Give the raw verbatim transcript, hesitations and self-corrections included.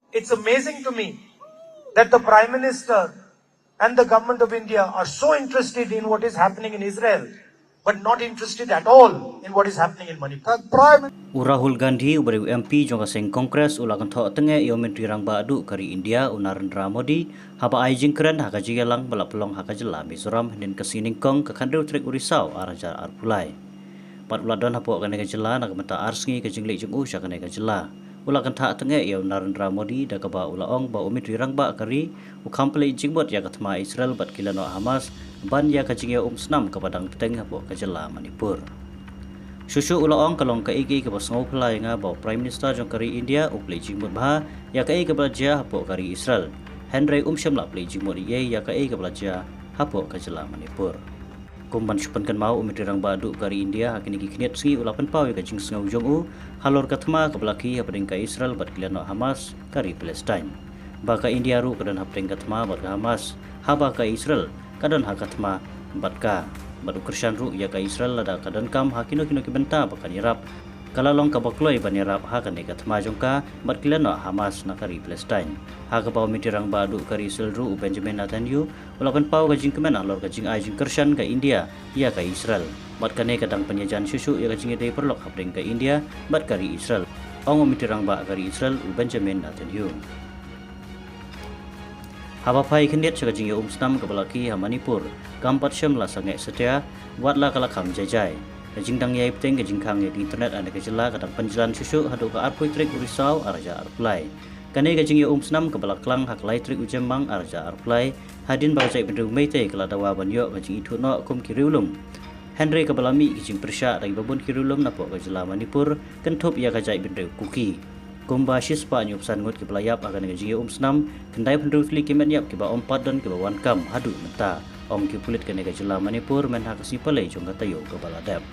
It's amazing to me that the Prime Minister and the government of India are so interested in what is happening in Israel, but not interested at all in what is happening in Manipur. U Rahul Gandhi, uba dei u M P jong ka seng Congress, u la kynthoh tyngeh ïa u Myntri Rangbah Duh ka ri India, u Narendra Modi, haba ai jingkren ha ka jingïalang ba la pynlong ha ka jylla Mizoram hynnin ka sngi Nyngkong, ka khathynriew tarik u Risaw ar hajar arphew lai. Bad u la don hapoh kane ka jylla na ka bynta ar sngi ka jingleit jong u sha kane ka jylla. U la kynthoh tyngeh ïa u Narendra Modi da kaba u la ong ba u Myntri Rangbah ka ri u kham pynleit jingmut ïa ka thma Israel bad ki lehnoh Hamas ban ïa ka jingïaumsnam kaba dang bteng hapoh ka jylla Manipur. Shuh shuh u la ong, ka long kaei kaei kaba sngewphylla ïa nga ba u Prime Minister jong ka ri India u pynleit jingmut bha ïa kaei kaba la jia hapoh ka ri Israel. Hynrei um shym la pynleit jingmut ei ei ïa kaei kaba la jia hapoh ka jylla Manipur. Kum ban shu pynkynmaw, u Myntri Rangbah Duh ka ri India ha kine ki khyndiat sngi u la pynpaw ïa ka jingsngew jong u halor ka thma kaba la khih hapdeng ka Israel bad ki lehnoh Hamas ka ri Palestine. Ba ka India ruh ka don hapdeng ka thma bad ka Hamas, haba ka Israel ka don ha ka thma bad ka. Bad u kyrshan ruh ïa ka Israel lada ka donkam ha kino kino ki bynta ba kan ïarap, ka la long kaba kloi ban ïarap ha kane ka thma jong ka bad ki lehnoh Hamas na ka ri Palestine. Ha kaba u Myntri Rangbah Duh ka ri Israel ruh, u Benjamin Netanyahu, u la pynpaw ka jingkmen halor ka jingai jingkyrshan ka India ïa ka Israel. Bad kane ka dang pynïajan shuh shuh ïa ka jingïadei paralok hapdeng ka India bad ka ri Israel, ong u Myntri Rangbah ka ri Israel, u Benjamin Netanyahu. Haba phai khyndiat sha ka jingïaumsnam kaba la khih ha Manipur, kam pat shym la sangeh satia, wat la ka la kham jai jai. Ka jingdang ïai bteng ka jingkhang ïa ka internet ha kane ka jylla ka dang pynjlan shuh shuh haduh ka arphew tarik u Risaw ar hajar arphew lai. Kane ka jingïaumsnam kaba la klang ha ka lai tarik u Jymmang ar hajar arphew lai, hadien ba ka jaitbynriew Meitei ka la dawa ban ïoh ka jingithuh noh kum ki riewlum. Hynrei kaba la mih ki jingpyrshah da kiba bun ki riewlum napoh ka jylla Manipur kynthup ïa ka jaitbynriew Kuki. Kumba shispah hynñiewphew san ngut kiba la ïap ha kane ka jingïaumsnam, khyndaiphew hynriew tylli ki met ïap kiba ym pat don kiba wan kam haduh mynta, ong ki pulit kane ka jylla Manipur mynha ka sngi Palei jong ka taïew kaba la dep.